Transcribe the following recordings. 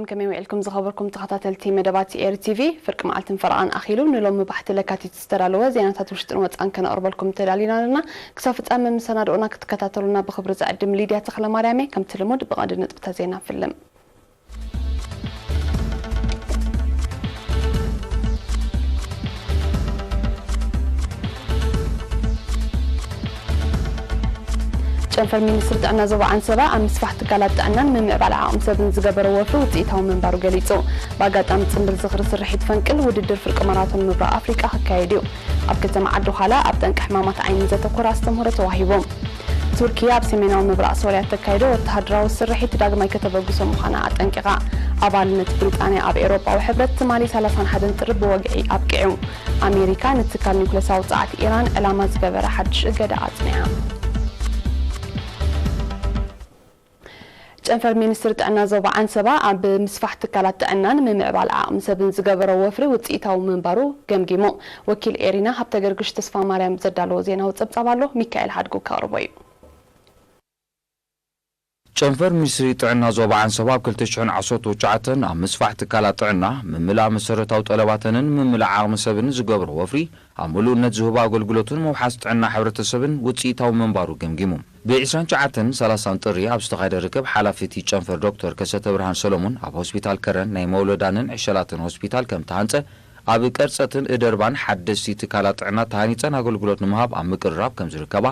ከመይ ውዒልኩም ዝኸበርኩም ተኸታተልቲ መደባት ኤሪ ቲቪ? ፍርቂ መዓልትን ፈረቓን ኣኺሉ ንሎሚ ባሕቲ ለካቲት ዝተዳለወ ዜናታት ውሽጥን ወጻእን ከነቕርበልኩም ተዳሊና ኣለና። ክሳብ ፍጻመ መሰናድኦና ክትከታተሉና ብኽብሪ ዝዕድም ሊድያ ተኽለማርያም እየ። ከምቲ ልሙድ ብቐንዲ ነጥብታት ዜና ፍልም። ጨንፈር ሚኒስትሪ ጥዕና ዞባ ዓንሰባ ኣብ ምስፋሕ ትካላት ጥዕናን ምምዕባል ዓቕሚ ሰብን ዝገበሮ ወፍሪ ውፅኢታዊ ምንባሩ ገሊፁ። ብኣጋጣሚ ፅምብል ዝኽሪ ስርሒት ፈንቅል ውድድር ፍርቂ ማራቶን ምብራቕ ኣፍሪቃ ክካየድ እዩ። ኣብ ከተማ ዓዲ ዃላ ኣብ ጠንቂ ሕማማት ዓይኒ ዘተኮረ ኣስተምህሮ ተዋሂቡ። ቱርኪ ኣብ ሰሜናዊ ምብራቕ ሶርያ እተካይዶ ወተሃደራዊ ስርሒት ዳግማይ ከተበግሶ ምዃና ኣጠንቂቓ። ኣባልነት ብሪጣንያ ኣብ ኤውሮጳዊ ሕብረት ትማሊ ሰላሳን ሓደን ጥሪ ብወግዒ ኣብቂዑ። ኣሜሪካ ንትካል ኒውክለሳዊ ጸዓት ኢራን ዕላማ ዝገበረ ሓድሽ እገዳ ኣጽኒዓ። ጨንፈር ሚኒስትሪ ጥዕና ዞባ ዓንሰባ ኣብ ምስፋሕ ትካላት ጥዕናን ምምዕባል ዓቕሚ ሰብን ዝገበሮ ወፍሪ ውፅኢታዊ ምንባሩ ገምጊሙ። ወኪል ኤሪና ሃብተገርግሽ ተስፋ ማርያም ዘዳለዎ ዜናዊ ጸብጻብ ኣሎ፣ ሚካኤል ሓድጉ ከቕርቦ እዩ። ጨንፈር ሚኒስትሪ ጥዕና ዞባ ዓንሰባ ኣብ ክልተ ሽሕን ዓሰርተ ትሽዓተን ኣብ ምስፋሕ ትካላት ጥዕና፣ ምምላእ መሰረታዊ ጠለባተንን ምምላእ ዓቕሚ ሰብን ዝገብሮ ወፍሪ፣ ኣብ ምሉእነት ዝህቦ ኣገልግሎትን ምውሓስ ጥዕና ሕብረተሰብን ውፅኢታዊ ምንባሩ ገምጊሙ። ብ ዕስራን ትሽዓተን ሰላሳን ጥሪ ኣብ ዝተኻየደ ርክብ፣ ሓላፊ እቲ ጨንፈር ዶክተር ከሰተ ብርሃን ሰሎሞን፣ ኣብ ሆስፒታል ከረን ናይ መውለዳንን ዕሸላትን ሆስፒታል ከም ተሃንጸ፣ ኣብ ቀርጸትን እደርባን ሓደስቲ ትካላት ጥዕና ተሃኒጸን ኣገልግሎት ንምሃብ ኣብ ምቅርራብ ከም ዝርከባ፣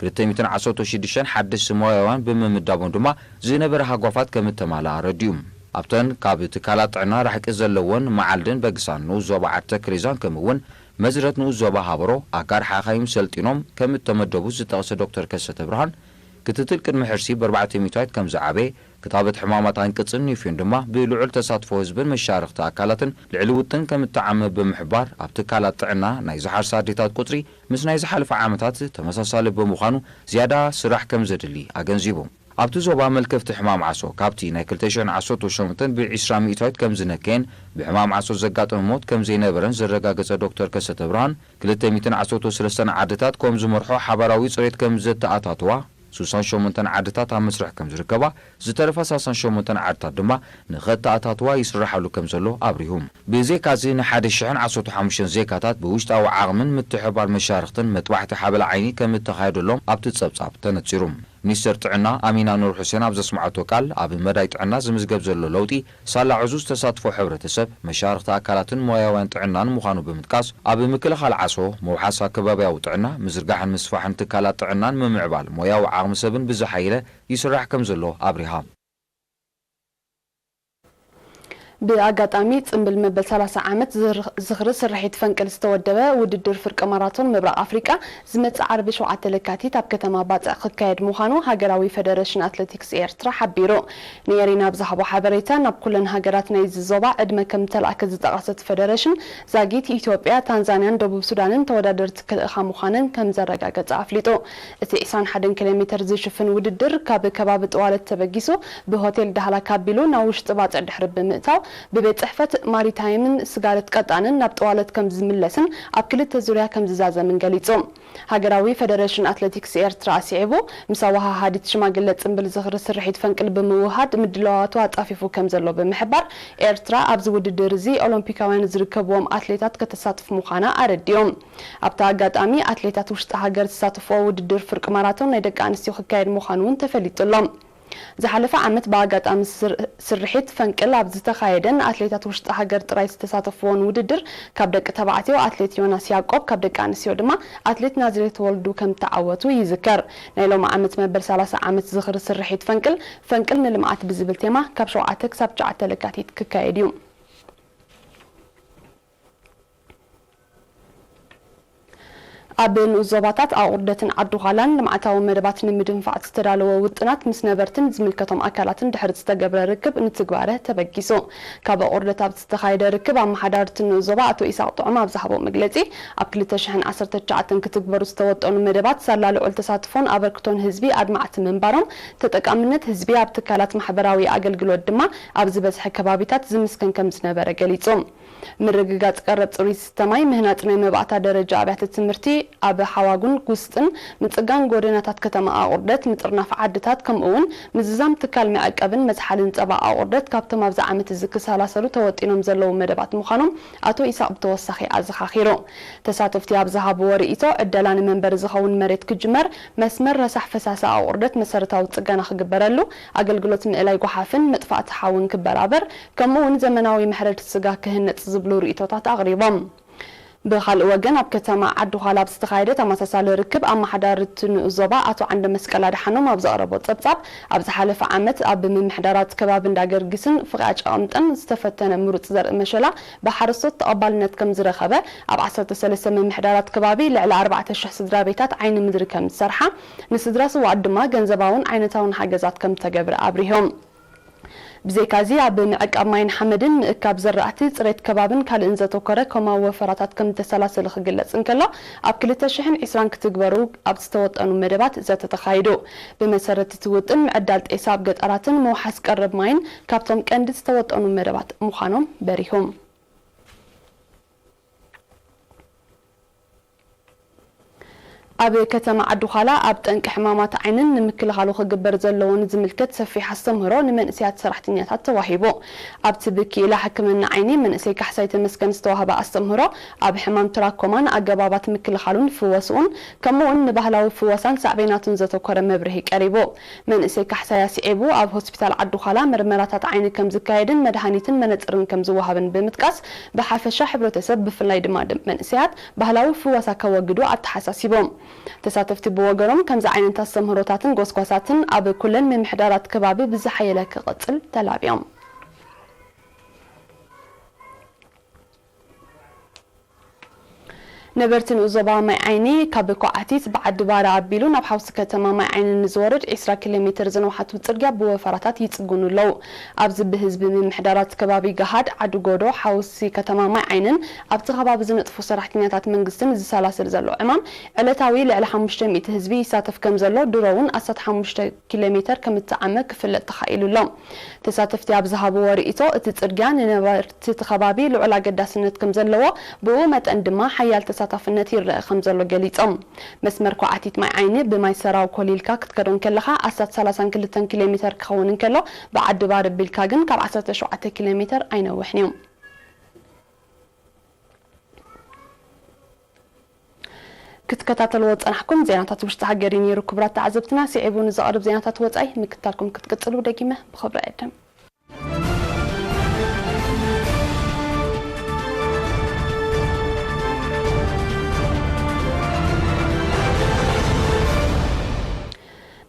ክልተ ሚእትን ዓሰርተ ሽዱሽተን ሓደስቲ ሞያውያን ብምምዳቦም ድማ ዝነበረ ሃጓፋት ከም እተማልኣ ኣረዲኡ። ኣብተን ካብ ትካላት ጥዕና ራሕቂ ዘለወን መዓልድን በግሳን ንኡስ ዞባ ዓዲ ተክሌዛን ከምኡ እውን መዝረት ንኡስ ዞባ ሃበሮ ኣጋር ሓኻይም ሰልጢኖም ከም እተመደቡ ዝጠቕሰ ዶክተር ከሰተ ብርሃን፣ ክትትል ቅድሚ ሕርሲ ብኣርባዕተ ሚእታዊት ከም ዝዓበየ፣ ክታበት ሕማማት ኣንቅጽን ኒፊዮን ድማ ብልዑል ተሳትፎ ህዝብን መሻርኽቲ ኣካላትን ልዕሊ ውጥን ከም እተዓመ ብምሕባር፣ ኣብ ትካላት ጥዕና ናይ ዝሓርሳ ኣዴታት ቁጽሪ ምስ ናይ ዝሓለፈ ዓመታት ተመሳሳሊ ብምዃኑ ዝያዳ ስራሕ ከም ዘድሊ ኣገንዚቡ። ኣብቲ ዞባ መልከፍቲ ሕማም ዓሶ ካብቲ ናይ ክልተ ሽሕን ዓሰርተ ሸሞንተን ብዕስራ ሚእታዊት ከም ዝነከየን ብሕማም ዓሶ ዘጋጠመ ሞት ከም ዘይነበረን ዘረጋገጸ ዶክተር ከሰተ ብርሃን፣ ክልተ ሚእትን ዓሰርተ ሰለስተን ዓድታት ከም ዝመርሖ ሓባራዊ ጽሬት ከም ዘተኣታተዋ፣ ስሳን ሸሞንተን ዓድታት ኣብ መስርሕ ከም ዝርከባ፣ ዝተረፋ ሰላሳን ሸሞንተን ዓድታት ድማ ንኸተኣታትዋ ይስራሓሉ ከም ዘሎ ኣብሪሁ። ብዘይካዚ፣ ንሓደ ሽሕን ዓሰርተ ሓሙሽተን ዜጋታት ብውሽጣዊ ዓቕምን ምትሕብባር መሻርኽትን መጥባሕቲ ሓበላ ዓይኒ ከም እተኻየደሎም ኣብቲ ጸብጻብ ተነጺሩ። ሚኒስተር ጥዕና ኣሚና ኑር ሑሴን ኣብ ዘስምዓቶ ቃል፣ ኣብ መዳይ ጥዕና ዝምዝገብ ዘሎ ለውጢ ሳላ ዕዙዝ ተሳትፎ ሕብረተሰብ፣ መሻርኽቲ ኣካላትን ሞያውያን ጥዕናን ምዃኑ ብምጥቃስ፣ ኣብ ምክልኻል ዓሶ፣ ምውሓስ ኣከባብያዊ ጥዕና፣ ምዝርጋሕን ምስፋሕን ትካላት ጥዕናን ምምዕባል ሞያዊ ዓቕሚ ሰብን ብዝሓየለ ይስራሕ ከም ዘሎ ኣብሪሃ። ብኣጋጣሚ ጽምብል መበል ሰላሳ ዓመት ዝር-፣ ዝኽሪ ስርሒት ፈንቅል ዝተወደበ ውድድር ፍርቂ ማራቶን ምብራቕ ኣፍሪቃ ዝመጽእ ዓርቢ ሸውዓተ ለካቲት ኣብ ከተማ ባጽዕ ክካየድ ምዃኑ ሃገራዊ ፈደረሽን ኣትሌቲክስ ኤርትራ ሓቢሩ። ንኤሪና ብዝሃቦ ሓበሬታ፣ ናብ ኩለን ሃገራት ናይዚ ዞባ ዕድመ ከም ዝተላእከ ዝጠቐሰ እቲ ፈደረሽን፣ ዛጊት ኢትዮጵያ፣ ታንዛንያን ደቡብ ሱዳንን ተወዳደርቲ ክልእኻ ምዃነን ከም ዘረጋገጸ ኣፍሊጡ። እቲ ዕስራን ሓደን ኪሎ ሜተር ዝሽፍን ውድድር፣ ካብ ከባቢ ጠዋለት ተበጊሱ፣ ብሆቴል ዳህላክ ኣቢሉ ናብ ውሽጢ ባጽዕ ድሕሪ ብምእታው፣ ብቤት ጽሕፈት ማሪታይምን ስጋለት ቀጣንን ናብ ጠዋለት ከም ዝምለስን ኣብ ክልተ ዙርያ ከም ዝዛዘምን ገሊጹ። ሃገራዊ ፈደረሽን ኣትሌቲክስ ኤርትራ ኣስዒቡ፣ ምስ ኣወሃሃዲት ሽማግለ ጽምብል ዝኽሪ ስርሒት ፈንቅል ብምውህሃድ ምድላዋቱ ኣጻፊፉ ከም ዘሎ ብምሕባር፣ ኤርትራ ኣብዚ ውድድር እዚ ኦሎምፒካውያን ዝርከብዎም ኣትሌታት ከተሳትፍ ምዃና ኣረዲኦም። ኣብቲ ኣጋጣሚ፣ ኣትሌታት ውሽጢ ሃገር ዝሳተፍዎ ውድድር ፍርቂ ማራቶን ናይ ደቂ ኣንስትዮ ክካየድ ምዃኑ እውን ተፈሊጡ ኣሎ። ዝሓለፈ ዓመት ብኣጋጣሚ ስር-፣ ስርሒት ፈንቅል ኣብ ዝተኻየደን ኣትሌታት ውሽጢ ሃገር ጥራይ ዝተሳተፍዎን ውድድር፣ ካብ ደቂ ተባዕትዮ ኣትሌት ዮናስ ያዕቆብ፣ ካብ ደቂ ኣንስትዮ ድማ ኣትሌት ናዝሬት ወልዱ ከም እተዓወቱ ይዝከር። ናይ ሎሚ ዓመት መበል ሰላሳ ዓመት ዝኽሪ ስርሒት ፈንቅል፣ ፈንቅል ንልምዓት ብዝብል ቴማ ካብ ሸውዓተ ክሳብ ትሽዓተ ለካቲት ክካየድ እዩ። ኣብ ንኡስ ዞባታት ኣቑርደትን ዓዲ ዃላን ልምዓታዊ መደባት ንምድንፋዕ ዝተዳለወ ውጥናት ምስ ነበርትን ዝምልከቶም ኣካላትን ድሕሪ ዝተገብረ ርክብ ንትግባረ ተበጊሱ። ካብ ኣቑርደት ኣብ ዝተኻየደ ርክብ፣ ኣመሓዳሪ እቲ ንኡስ ዞባ ኣቶ ኢሳቕ ጥዑም ኣብ ዝሃቦ መግለጺ፣ ኣብ ክልተ ሽሕን ዓሰርተ ትሽዓተን ክትግበሩ ዝተወጠኑ መደባት ሳላ ልዑል ተሳትፎን ኣበርክቶን ህዝቢ ኣድማዕቲ ምንባሮም፣ ተጠቃምነት ህዝቢ ኣብ ትካላት ማሕበራዊ ኣገልግሎት ድማ ኣብ ዝበዝሐ ከባቢታት ዝምስገን ከም ዝነበረ ገሊጹ። ምርግጋጽ ቀረብ ጽሩይ ዝስተ ማይ፣ ምህናጽ ናይ መባእታ ደረጃ ኣብያተ ትምህርቲ፣ ኣብ ሓዋጉን ጉስጥን፣ ምጽጋን ጎደናታት ከተማ ኣቑርደት፣ ምጥርናፍ ዓድታት፣ ከምኡ እውን ምዝዛም ትካል መዕቀብን መዝሓልን ጸባ ኣቑርደት ካብቶም ኣብዚ ዓመት እዚ ክሰላሰሉ ተወጢኖም ዘለዉ መደባት ምዃኖም ኣቶ ኢሳቕ ብተወሳኺ ኣዘኻኺሩ። ተሳተፍቲ ኣብ ዝሃብዎ ርእይቶ፣ ዕደላ ንመንበሪ ዝኸውን መሬት ክጅመር፣ መስመር ረሳሕ ፈሳሲ ኣቑርደት መሰረታዊ ጽገና ክግበረሉ፣ ኣገልግሎት ምእላይ ጓሓፍን ምጥፋእቲ ሓውን ክበራበር፣ ከምኡ እውን ዘመናዊ መሕረዲ ስጋ ክህነጽ ዝብሉ ርእይቶታት ኣቕሪቦም። ብኻልእ ወገን፣ ኣብ ከተማ ዓዲ ዃላ ኣብ ዝተኻየደ ተመሳሳሊ ርክብ፣ ኣመሓዳሪ እቲ ንኡስ ዞባ ኣቶ ዓንደ መስቀል ኣድሓኖም ኣብ ዘቕረቦ ጸብጻብ፣ ኣብ ዝሓለፈ ዓመት ኣብ ምምሕዳራት ከባቢ እንዳ ገርጊስን ፍቓ ጨቐምጠን ዝተፈተነ ምሩጽ ዘርኢ መሸላ ብሓረስቶት ተቐባልነት ከም ዝረኸበ፣ ኣብ ዓሰርተ ሰለስተ ምምሕዳራት ከባቢ ልዕሊ ኣርባዕተ ሽሕ ስድራ ቤታት ዓይኒ ምድሪ ከም ዝሰርሓ፣ ንስድራ ስውኣት ድማ ገንዘባውን ዓይነታውን ሓገዛት ከም ዝተገብረ ኣብሪሆም። ብዘይካዚ፣ ኣብ ምዕቃብ ማይን ሓመድን፣ ምእካብ ዘራእቲ፣ ጽሬት ከባብን ካልእን ዘተኮረ ኮማዊ ወፈራታት ከም ዝተሰላሰለ ክግለጽ እንከሎ፣ ኣብ ክልተ ሽሕን ዕስራን ክትግበሩ ኣብ ዝተወጠኑ መደባት ዘተ ተኻይዱ። ብመሰረት እቲ ውጥን፣ ምዕዳል ጤሳ ኣብ ገጠራትን ምውሓስ ቀረብ ማይን ካብቶም ቀንዲ ዝተወጠኑ መደባት ምዃኖም በሪሆም። ኣብ ከተማ ዓዲ ዃላ ኣብ ጠንቂ ሕማማት ዓይንን ንምክልኻሉ ክግበር ዘለዎን ዝምልከት ሰፊሕ ኣስተምህሮ ንመንእሰያት ሰራሕተኛታት ተዋሂቡ። ኣብቲ ብክኢላ ሕክምና ዓይኒ መንእሰይ ካሕሳይ ተመስገን ዝተዋህበ ኣስተምህሮ፣ ኣብ ሕማም ትራኮማን ኣገባባት ምክልኻሉን ፍወስኡን፣ ከምኡውን ንባህላዊ ፍወሳን ሳዕቤናቱን ዘተኮረ መብርሂ ቀሪቡ። መንእሰይ ካሕሳይ ኣስዒቡ፣ ኣብ ሆስፒታል ዓዲ ዃላ ምርመራታት ዓይኒ ከም ዝካየድን መድሃኒትን መነጽርን ከም ዝወሃብን ብምጥቃስ፣ ብሓፈሻ ሕብረተሰብ፣ ብፍላይ ድማ ደ-፣ መንእሰያት፣ ባህላዊ ፍወሳ ከወግዱ ኣተሓሳሲቦም። ተሳተፍቲ ብወገኖም፣ ከምዚ ዓይነት ኣስተምህሮታትን ጎስጓሳትን ኣብ ኩለን ምምሕዳራት ከባቢ ብዝሓየለ ክቕጽል ተላብዮም። ነበርቲ ንኡስ ዞባ ማይ ዓይኒ፣ ካብ ኳዕቲት ብዓዲ ባራ ኣቢሉ ናብ ሓውሲ ከተማ ማይ ዓይኒ ንዝወርድ ዕስራ ኪሎ ሜትር ዝነውሓቱ ጽርግያ ብወፈራታት ይጽግኑ ኣለዉ። ኣብዚ ብህዝቢ ምምሕዳራት ከባቢ ገሃድ፣ ዓዲ ጎዶ፣ ሓውሲ ከተማ ማይ ዓይንን ኣብቲ ከባቢ ዝነጥፉ ሰራሕተኛታት መንግስትን ዝሰላሰል ዘሎ ዕማም፣ ዕለታዊ ልዕሊ ሓሙሽተ ሚእቲ ህዝቢ ይሳተፍ ከም ዘሎ፣ ድሮ እውን ኣስታት ሓሙሽተ ኪሎ ሜተር ከም እተዓመ ክፍለጥ ተኻኢሉ ኣሎ። ተሳተፍቲ ኣብ ዝሃብዎ ርእይቶ፣ እቲ ጽርግያ ንነበርቲ እቲ ከባቢ ልዑል ኣገዳስነት ከም ዘለዎ፣ ብኡ መጠን ድማ ሓያል ተሳታፍነት ይረአ ከም ዘሎ ገሊጾም። መስመር ኳዕቲት ማይ ዓይኒ ብማይ ሰራው ኮሊልካ ክትከዶ እንከለኻ ኣስታት ሰላሳን ክልተን ኪሎ ሜተር ክኸውን እንከሎ፣ ብዓዲ ባር ኣቢልካ ግን ካብ ዓሰርተ ሸውዓተ ኪሎ ሜተር ኣይነውሕን እዩ። ክትከታተልዎ ዝጸናሕኩም ዜናታት ውሽጢ ሃገር እዩ ነይሩ። ክቡራት ተዓዘብትና፣ ስዒቡ ንዘቕርብ ዜናታት ወጻኢ ምክታልኩም ክትቅጽሉ ደጊመ ብኽብሪ እዕድም።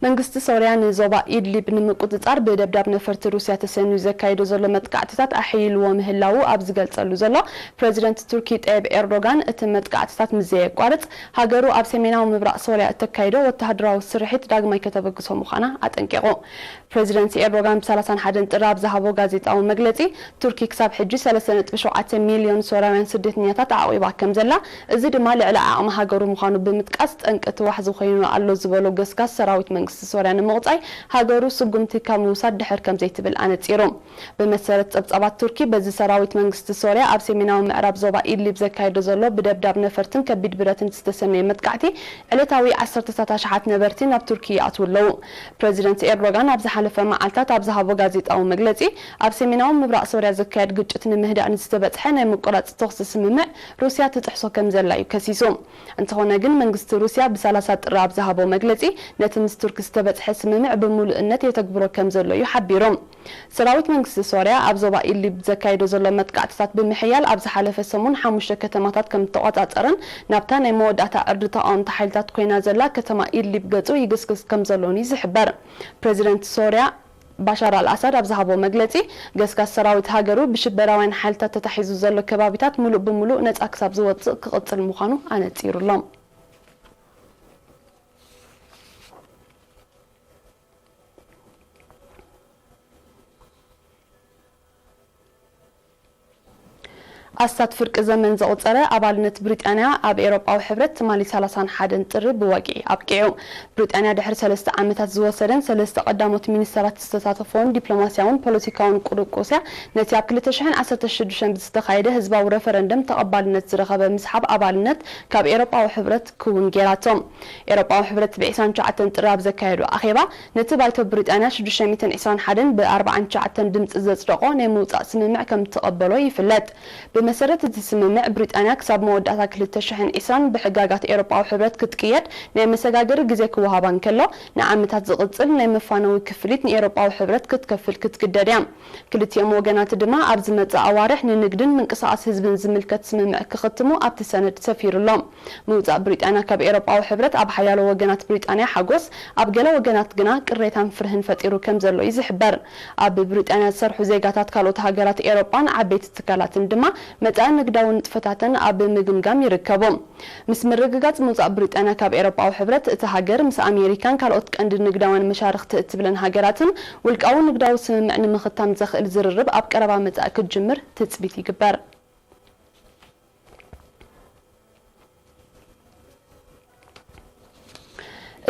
መንግስቲ ሶርያ ንዞባ ኢድሊብ ንምቁጽጻር ብደብዳብ ነፈርቲ ሩስያ ተሰንዩ ዘካይዶ ዘሎ መጥቃዕትታት ኣሕይልዎ ምህላዉ ኣብ ዝገልጸሉ ዘሎ፣ ፕረዚደንት ቱርኪ ጠይብ ኤርዶጋን፣ እቲ መጥቃዕትታት ምስ ዘየቋርጽ፣ ሃገሩ ኣብ ሰሜናዊ ምብራቕ ሶርያ እተካይዶ ወተሃደራዊ ስርሒት ዳግማይ ከተበግሶ ምዃና ኣጠንቂቑ። ፕረዚደንት ኤርዶጋን ብ ሰላሳን ሓደን ጥሪ ኣብ ዝሃቦ ጋዜጣዊ መግለጺ፣ ቱርኪ ክሳብ ሕጂ ሰለስተ ነጥቢ ሸውዓተ ሚልዮን ሶርያውያን ስደተኛታት ኣዕቒባ ከም ዘላ፣ እዚ ድማ ልዕሊ ዓቕሚ ሃገሩ ምዃኑ ብምጥቃስ፣ ጠንቂ እቲ ዋሕዚ ኮይኑ ኣሎ ዝበሎ ገስጋስ ሰራዊት መንግስቲ ሶርያ ንምቕጻይ፣ ሃገሩ ስጉምቲ ካብ ምውሳድ ድሕር ከም ዘይትብል ኣነጺሩ። ብመሰረት ጸብጻባት ቱርኪ፣ በዚ ሰራዊት መንግስቲ ሶርያ ኣብ ሰሜናዊ ምዕራብ ዞባ ኢድሊብ ዘካየዶ ዘሎ ብደብዳብ ነፈርትን ከቢድ ብረትን ዝተሰነየ መጥቃዕቲ፣ ዕለታዊ ዓሰርተታት ኣሽሓት ነበርቲ ናብ ቱርኪ ይኣትዉ ኣለዉ። ፕረዚደንት ኤርዶጋን ኣብ ዝሓለፈ መዓልታት ኣብ ዝሃቦ ጋዜጣዊ መግለጺ፣ ኣብ ሰሜናዊ ምብራቕ ሶርያ ዝካየድ ግጭት ንምህዳእ ንዝተበጽሐ ናይ ምቁራጽ ተኹሲ ስምምዕ ሩስያ ትጥሕሶ ከም ዘላ እዩ ከሲሱ። እንተኾነ ግን፣ መንግስቲ ሩስያ ብሰላሳ ጥሪ ኣብ ዝሃቦ መግለጺ፣ ነቲ ምስ ቱርኪ ዝተበጽሐ ስምምዕ ብምሉእነት የተግብሮ ከም ዘሎ እዩ ሓቢሩ። ሰራዊት መንግስቲ ሶርያ ኣብ ዞባ ኢድሊብ ዘካይዶ ዘሎ መጥቃዕትታት ብምሕያል፣ ኣብ ዝሓለፈ ሰሙን ሓሙሽተ ከተማታት ከም እተቖጻጸረን፣ ናብታ ናይ መወዳእታ ዕርዲ ተቓወምቲ ሓይልታት ኮይና ዘላ ከተማ ኢድሊብ ገጹ ይግስግስ ከም ዘሎን እዩ ዝሕበር። ፕረዚደንት ሶርያ ባሻር ኣልኣሳድ ኣብ ዝሃቦ መግለጺ፣ ገስጋስ ሰራዊት ሃገሩ ብሽበራውያን ሓይልታት ተታሒዙ ዘሎ ከባቢታት ምሉእ ብምሉእ ነጻ ክሳብ ዝወጽእ ክቕጽል ምዃኑ ኣነጺሩ ኣሎ። ኣስታት ፍርቂ ዘመን ዘቑጸረ ኣባልነት ብሪጣንያ ኣብ ኤውሮጳዊ ሕብረት ትማሊ ሰላሳን ሓደን ጥሪ ብወግዒ ኣብቂዑ። ብሪጣንያ ድሕሪ ሰለስተ ዓመታት ዝወሰደን ሰለስተ ቀዳሞት ሚኒስተራት ዝተሳተፈዎን ዲፕሎማስያውን ፖለቲካውን ቁርቁስያ፣ ነቲ ኣብ ክልተ ሽሕን ዓሰርተ ሽዱሽተን ብዝተኻየደ ህዝባዊ ረፈረንደም ተቐባልነት ዝረኸበ ምስሓብ ኣባልነት ካብ ኤውሮጳዊ ሕብረት ክውን ጌራቶ። ኤውሮጳዊ ሕብረት ብ ዕስራን ትሽዓተን ጥሪ ኣብ ዘካየዶ ኣኼባ፣ ነቲ ባይቶ ብሪጣንያ ሽዱሽተ ሚእትን ዕስራን ሓደን ብ ኣርባዓን ትሽዓተን ድምጺ ዘጽደቖ ናይ ምውጻእ ስምምዕ ከም እትቐበሎ ይፍለጥ። ብመሰረት እቲ ስምምዕ፣ ብሪጣንያ ክሳብ መወዳእታ ክልተ ሽሕን ዕስራን ብሕጋጋት ኤውሮጳዊ ሕብረት ክትቅየድ ናይ መሰጋገሪ ግዜ ክወሃባ እንከሎ፣ ንዓመታት ዝቕጽል ናይ መፋነዊ ክፍሊት ንኤውሮጳዊ ሕብረት ክትከፍል ክትግደድ እያ። ክልቲኦም ወገናት ድማ ኣብ ዝመጽእ ኣዋርሕ ንንግድን ምንቅስቓስ ህዝብን ዝምልከት ስምምዕ ክኽትሙ ኣብቲ ሰነድ ሰፊሩ ኣሎ። ምውጻእ ብሪጣንያ ካብ ኤውሮጳዊ ሕብረት ኣብ ሓያሎ ወገናት ብሪጣንያ ሓጎስ፣ ኣብ ገለ ወገናት ግና ቅሬታን ፍርህን ፈጢሩ ከም ዘሎ እዩ ዝሕበር። ኣብ ብሪጣንያ ዝሰርሑ ዜጋታት ካልኦት ሃገራት ኤውሮጳን ዓበይቲ ትካላትን ድማ መጻኢ ንግዳዊ ንጥፈታተን ኣብ ምግምጋም ይርከቡ። ምስ ምርግጋጽ ምውጻእ ብሪጣንያ ካብ ኤውሮጳዊ ሕብረት፣ እታ ሃገር ምስ ኣሜሪካን ካልኦት ቀንዲ ንግዳውያን መሻርኽቲ እትብለን ሃገራትን ውልቃዊ ንግዳዊ ስምምዕ ንምኽታም ዘኽእል ዝርርብ ኣብ ቀረባ መጻኢ ክትጅምር ትጽቢት ይግበር።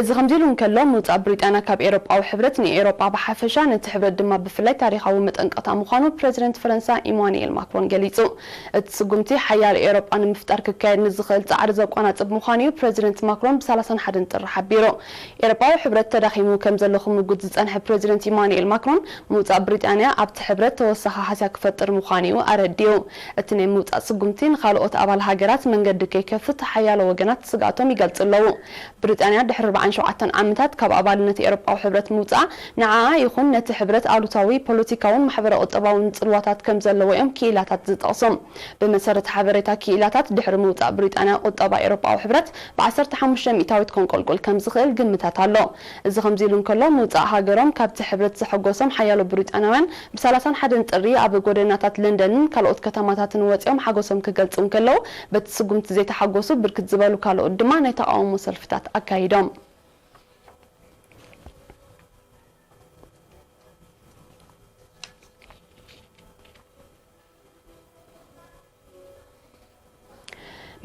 እዚ ከምዚ ኢሉ እንከሎ፣ ምውጻእ ብሪጣንያ ካብ ኤውሮጳዊ ሕብረት ንኤውሮጳ ብሓፈሻ፣ ነቲ ሕብረት ድማ ብፍላይ ታሪኻዊ መጠንቀቕታ ምዃኑ ፕረዚደንት ፈረንሳ ኢማኑኤል ማክሮን ገሊጹ። እቲ ስጉምቲ ሓያል ኤውሮጳ ንምፍጣር ክካየድ ንዝኽእል ጻዕሪ ዘቆናጽብ ምዃኑ እዩ ፕረዚደንት ማክሮን ብ ሰላሳን ሓደን ጥሪ ሓቢሩ። ኤውሮጳዊ ሕብረት ተዳኺሙ ከም ዘሎ ክምጉት ዝጸንሐ ፕረዚደንት ኢማኑኤል ማክሮን፣ ምውጻእ ብሪጣንያ ኣብቲ ሕብረት ተወሳኺ ሃስያ ክፈጥር ምዃኑ እዩ ኣረዲኡ። እቲ ናይ ምውጻእ ስጉምቲ ንኻልኦት ኣባል ሃገራት መንገዲ ከይከፍት ሓያሎ ወገናት ስግኣቶም ይገልጹ ኣለዉ። ብሪጣንያ ድሕሪ ኣርባዓን ሸውዓተን ዓመታት ካብ ኣባልነት ኤውሮጳዊ ሕብረት ምውጻኣ፣ ንዓኣ ይኹን ነቲ ሕብረት ኣሉታዊ ፖለቲካውን ማሕበረ-ቁጠባውን ጽልዋታት ከም ዘለዎ እዮም ክኢላታት ዝጠቕሱ። ብመሰረት ሓበሬታ ክኢላታት፣ ድሕሪ ምውጻእ ብሪጣንያ፣ ቁጠባ ኤውሮጳዊ ሕብረት ብ ዓሰርተ ሓሙሽተ ሚእታዊት ከንቆልቁል ከም ዝኽእል ግምታት ኣሎ። እዚ ከምዚ ኢሉ እንከሎ፣ ምውጻእ ሃገሮም ካብቲ ሕብረት ዘሐጎሶም ሓያሎ ብሪጣንያውያን፣ ብ ሰላሳን ሓደን ጥሪ ኣብ ጎደናታት ለንደንን ካልኦት ከተማታትን ወጺኦም ሓጎሶም ክገልጹ እንከለዉ፣ በቲ ስጉምቲ ዘይተሓጎሱ ብርክት ዝበሉ ካልኦት ድማ ናይ ተቓውሞ ሰልፍታት ኣካይዶም።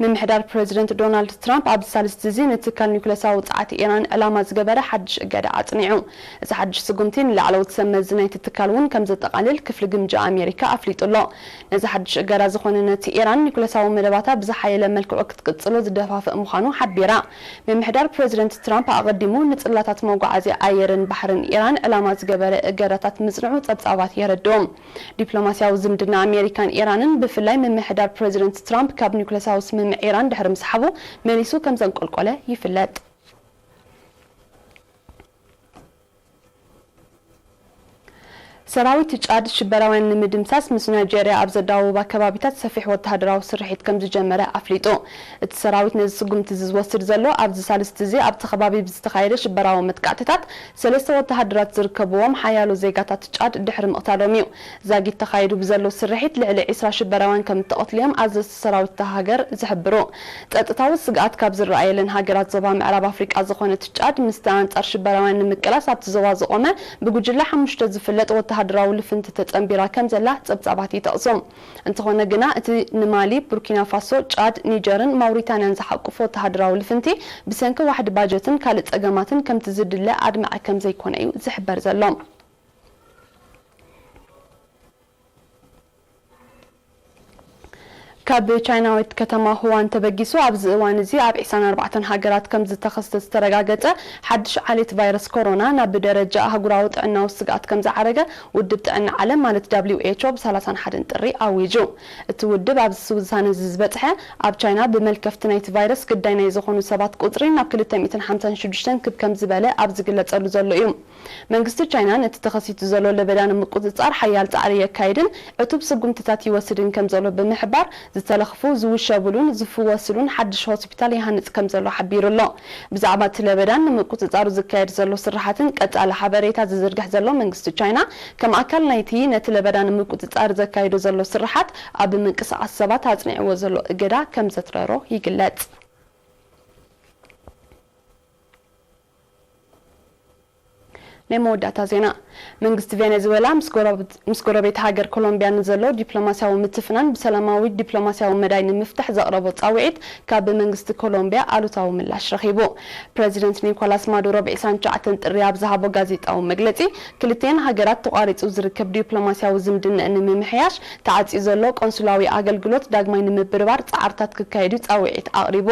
ምምሕዳር ፕረዚደንት ዶናልድ ትራምፕ ኣብዚ ሳልስቲ እዚ ንትካል ኒውክለሳዊ ጸዓት ኢራን ዕላማ ዝገበረ ሓድሽ እገዳ ኣጽኒዑ። እዚ ሓድሽ ስጉምቲ ንላዕለዎት ሰብ መዚ ናይቲ ትካል እውን ከም ዘጠቓልል ክፍሊ ግምጃ ኣሜሪካ ኣፍሊጡ ኣሎ። ነዚ ሓድሽ እገዳ ዝኾነ፣ ነቲ ኢራን ኒውክለሳዊ መደባታ ብዝሓየለ መልክዑ ክትቅጽሎ ዝደፋፍእ ምዃኑ ሓቢራ። ምምሕዳር ፕረዚደንት ትራምፕ ኣቐዲሙ ንጽላታት መጓዓዝያ ኣየርን ባሕርን ኢራን ዕላማ ዝገበረ እገዳታት ምጽንዑ ጸብጻባት የረድኡ። ዲፕሎማስያዊ ዝምድና ኣሜሪካን ኢራንን፣ ብፍላይ ምምሕዳር ፕረዚደንት ትራምፕ ካብ ኒውክለሳዊ ስምምዕ ኢራን ድሕሪ ምስሓቡ፣ መሊሱ ከም ዘንቆልቆለ ይፍለጥ። ሰራዊት ጫድ ሽበራውያን ንምድምሳስ ምስ ናይጀርያ ኣብ ዘዳውባ ከባቢታት ሰፊሕ ወተሃደራዊ ስርሒት ከም ዝጀመረ ኣፍሊጡ። እቲ ሰራዊት ነዚ ስጉምቲ እዚ ዝወስድ ዘሎ፣ ኣብዚ ሳልስቲ እዚ ኣብቲ ከባቢ ብዝተኻየደ ሽበራዊ መጥቃዕትታት ሰለስተ ወተሃደራት ዝርከብዎም ሓያሎ ዜጋታት ጫድ ድሕሪ ምቕታሎም እዩ። ዛጊት ተኻይዱ ብዘሎ ስርሒት ልዕሊ ዒስራ ሽበራውያን ከም እተቐትሉ እዮም ኣዘዝቲ ሰራዊት እታ ሃገር ዝሕብሩ። ጸጥታዊ ስግኣት ካብ ዝረኣየለን ሃገራት ዞባ ምዕራብ ኣፍሪቃ ዝኾነት ጫድ፣ ምስቲ ኣንጻር ሽበራውያን ንምቅላስ ኣብቲ ዞባ ዝቖመ ብጉጅለ ሓሙሽተ ዝፍለጥ ወተሃደራዊ ልፍንቲ ተጸንቢራ ከም ዘላ ጸብጻባት ይጠቕሱ። እንተኾነ ግና፣ እቲ ንማሊ፣ ቡርኪና ፋሶ፣ ጫድ፣ ኒጀርን ማውሪታንያን ዝሓቁፍ ወተሃደራዊ ልፍንቲ፣ ብሰንኪ ዋሕዲ ባጀትን ካልእ ጸገማትን ከምቲ ዝድለ ኣድማዒ ከም ዘይኮነ እዩ ዝሕበር ዘሎ። ካብ ቻይናዊት ከተማ ሁዋን ተበጊሱ፣ ኣብዚ እዋን እዚ ኣብ ዕስራን ኣርባዕተን ሃገራት ከም ዝተኸስተ ዝተረጋገጸ ሓድሽ ዓሌት ቫይረስ ኮሮና፣ ናብ ደረጃ ኣህጉራዊ ጥዕናዊ ስግኣት ከም ዝዓረገ ውድብ ጥዕና ዓለም፣ ማለት ደብሊው ኤች ኦ፣ ብ ሰላሳን ሓደን ጥሪ ኣዊጁ። እቲ ውድብ ኣብዚ ውሳነ እዚ ዝበጽሐ፣ ኣብ ቻይና ብመልከፍቲ ናይቲ ቫይረስ ግዳይ ናይ ዝኾኑ ሰባት ቁጽሪ ናብ ክልተ ሚእትን ሓምሳን ሽዱሽተን ክብ ከም ዝበለ ኣብ ዝግለጸሉ ዘሎ እዩ። መንግስቲ ቻይና ነቲ ተኸሲቱ ዘሎ ለበዳ ንምቁጽጻር ሓያል ጻዕሪ የካይድን ዕቱብ ስጉምትታት ይወስድን ከም ዘሎ ብምሕባር፣ ዝተለኽፉ ዝውሸብሉን ዝፍወስሉን ሓድሽ ሆስፒታል ይሃንጽ ከም ዘሎ ሓቢሩ ኣሎ። ብዛዕባ እቲ ለበዳን ንምቁጽጻሩ ዝካየድ ዘሎ ስራሓትን ቀጻሊ ሓበሬታ ዝዝርግሕ ዘሎ መንግስቲ ቻይና፣ ከም ኣካል ናይቲ ነቲ ለበዳ ንምቁጽጻር ዘካይዶ ዘሎ ስራሓት፣ ኣብ ምንቅስቓስ ሰባት ኣጽኒዕዎ ዘሎ እገዳ ከም ዘትረሮ ይግለጽ። ናይ መወዳእታ ዜና። መንግስቲ ቬኔዙዌላ ምስ ጎረቤት ሃገር ኮሎምቢያ ንዘሎ ዲፕሎማሲያዊ ምትፍናን ብሰላማዊ ዲፕሎማሲያዊ መዳይ ንምፍታሕ ዘቕረቦ ጻውዒት ካብ መንግስቲ ኮሎምቢያ ኣሉታዊ ምላሽ ረኺቡ። ፕረዚደንት ኒኮላስ ማዱሮ ብ ዕስራን ትሽዓተን ጥሪ ኣብ ዝሃቦ ጋዜጣዊ መግለጺ፣ ክልቲኤን ሃገራት ተቋሪጹ ዝርከብ ዲፕሎማሲያዊ ዝምድንአን ንምምሕያሽ ተዓጽዩ ዘሎ ቆንሱላዊ ኣገልግሎት ዳግማይ ንምብርባር ጻዕርታት ክካየዱ ጻውዒት ኣቕሪቡ።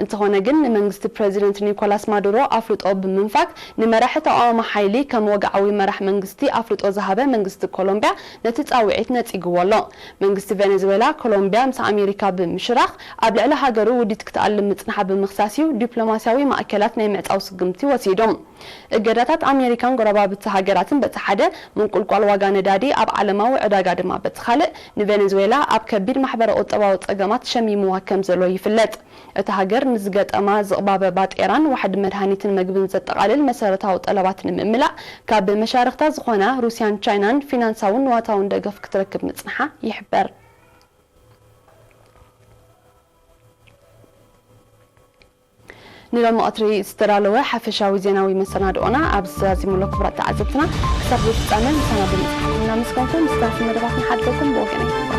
እንተኾነ ግን፣ ንመንግስቲ ፕረዚደንት ኒኮላስ ማዱሮ ኣፍልጦ ብምንፋግ፣ ንመራሒ ተቓዋሚ ሓይሊ ከም ወግዓዊ መራሕ መንግስቲ ኣፍልጦ ዝሃበ መንግስቲ ኮሎምቢያ ነቲ ጻውዒት ነጺግዎ ኣሎ። መንግስቲ ቬኔዙዌላ፣ ኮሎምቢያ ምስ ኣሜሪካ ብምሽራኽ ኣብ ልዕሊ ሃገሩ ውዲት ክትኣልም ምጽንሓ ብምኽሳስ እዩ ዲፕሎማሲያዊ ማእከላት ናይ ምዕጻው ስጉምቲ ወሲዱ። እገዳታት ኣሜሪካን ጎረባብቲ ሃገራትን በቲ ሓደ፣ ምንቁልቋል ዋጋ ነዳዲ ኣብ ዓለማዊ ዕዳጋ ድማ በቲ ካልእ፣ ንቬኔዙዌላ ኣብ ከቢድ ማሕበረ ቁጠባዊ ጸገማት ሸሚምዋ ከም ዘሎ ይፍለጥ። እታ ሃገር ንዝገጠማ ዝቕባበ ባጤራን ዋሕዲ መድሃኒትን መግብን ዘጠቓልል መሰረታዊ ጠለባት ንምምላእ ካብ መሻርኽታ ዝኾና ሩስያን ቻይናን ፊናንሳውን ንዋታውን ደገፍ ክትረክብ ምጽንሓ ይሕበር። ንሎሚ ቀትሪ ዝተዳለወ ሓፈሻዊ ዜናዊ መሰናድኦና ኣብዚ ተዛዚሙ ኣሎ። ክቡራት ተዓዘብትና፣ ክሳብ ፍጻመ ምሳና ብምጽሓፍ እናመስገንኩም፣ ምስቲ መደባት ንሓድገኩም ብወገነይ